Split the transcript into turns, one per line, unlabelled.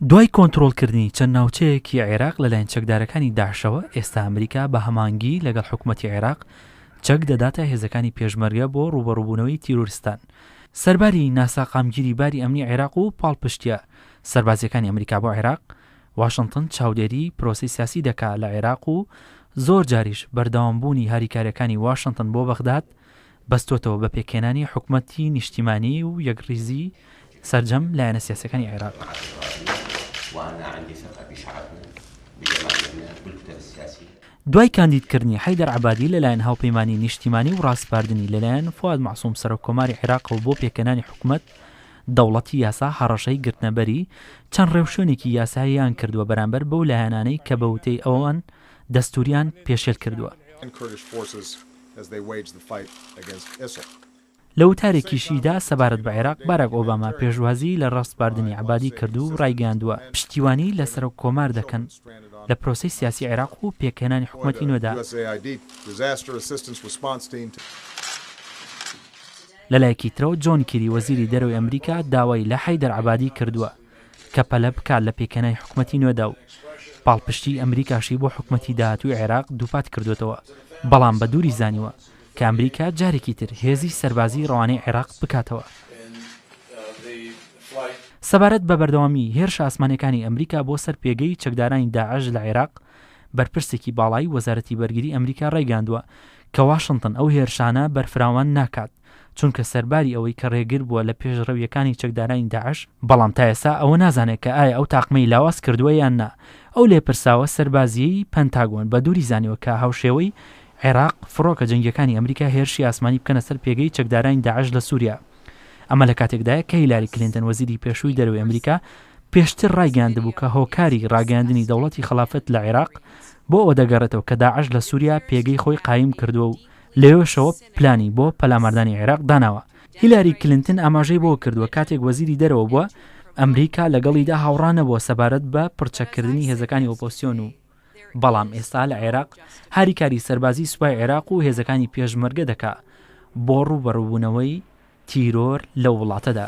دوای کۆنترۆڵکردنی چەند ناوچەیەکی عێراق لەلایەن چەکدارەکانی داعشەوە، ئێستا ئەمریکا بە هەماهەنگی لەگەڵ حکومەتی عێراق چەک دەداتە هێزەکانی پێشمەرگە بۆ ڕووبەڕووبوونەوەی تیرۆرستان. سەرباری ناساقامگیری باری ئەمنی عێراق و پاڵپشتییە سەربازییەکانی ئەمریکا بۆ عێراق، واشنتن چاودێری پرۆسەی سیاسی دەکا لە عێراق و زۆر جاریش بەردەوامبوونی هاریکارییەکانی واشنتن بۆ بەغداد بەستۆتەوە بە پێکهێنانی حکومەتی نیشتیمانی و یەکڕیزی سەرجەم لایەنە سیاسیەکانی عێراق. دوای کاندیدکردنی حەیدەر عەبادی لەلایەن هاوپەیمانی نیشتیمانی و ڕاسپاردنی لەلایەن فواد مەعسوم سەرۆک کۆماری عێراقەوە بۆ پێکهێنانی حکومەت، دەوڵەتی یاسا هەڕەشەی گرتنەبەری چەند ڕێوشوێنێکی یاساییان کردووە بەرامبەر بەو لایەنانەی کە بە وتەی ئەوان دەستوریان پێشێل کردووە. لە وتارێکیشیدا سەبارەت بە عێراق، باراک ئۆباما پێشوازیی لە ڕاسپاردنی عەبادی کرد و ڕایگەیاندووە، پشتیوانی لە سەرۆک کۆمار دەکەن لە پرۆسەی سیاسی عێراق و پێکهێنانی حکومەتی نوێدا. لەلایەکی ترەوە جۆن کیری وەزیری دەرەوەی ئەمریکا داوای لە حەیدەر عەبادی کردووە کە پەلە بکات لە پێکهێنانی حکومەتی نوێدا و پاڵپشتیی ئەمریکاشی بۆ حکومەتی داهاتووی عێراق دووپات کردووەتەوە، بەڵام بە دووری زانیوە کە ئەمریکا جارێکی تر هێزی سەربازیی ڕەوانەی عێراق بکاتەوە. سەبارەت بە بەردەوامیی هێرشە ئاسمانییەکانی ئەمریکا بۆ سەر پێگەی چەکدارانی داعش لە عێراق، بەرپرسێکی باڵای وەزارەتی بەرگری ئەمریکا ڕایگەیاندووە کە واشنتن ئەو هێرشانە بەرفراوان ناکات، چونکە سەرباری ئەوەی کە ڕێگر بووە لە پێشڕەوییەکانی چەکدارانی داعش، بەڵام تا ئێستا ئەوە نازانێت کە ئایا ئەو تاقمەی لاواز کردووە یان نا. ئەو لێپرساوە سەربازییەی پەنتاگۆن بە دووری زانیوە کە هاوشێوەی عێراق، فڕۆکە جەنگییەکانی ئەمریکا هێرشی ئاسمانی بکەنە سەر پێگەی چەکدارانی داعش لە سووریا. ئەمە لە کاتێکدایە کە هیلاری کلینتن وەزیری پێشووی دەرەوەی ئەمریکا پێشتر ڕایگەیاندبوو کە هۆکاری ڕاگەیاندنی دەوڵەتی خەلافەت لە عێراق بۆ ئەوە دەگەڕێتەوە کە داعش لە سووریا پێگەی خۆی قایم کردووە و لەوێشەوە پلانی بۆ پەلاماردانی عێراق داناوە. هیلاری کلینتن ئاماژەی بەوە کردووە کاتێک وەزیری دەرەوە بووە، ئەمریکا لەگەڵیدا هاوڕا نەبووە سەبارەت بە پڕچەککردنی هێزەکانی ئۆپۆسیۆن و بەڵام ئێستا لە عێراق هاریکاری سەربازی سوپای عێراق و هێزەکانی پێشمەرگە دەکا بۆ ڕووبەڕووبوونەوەی تیرۆر لەو وڵاتەدا.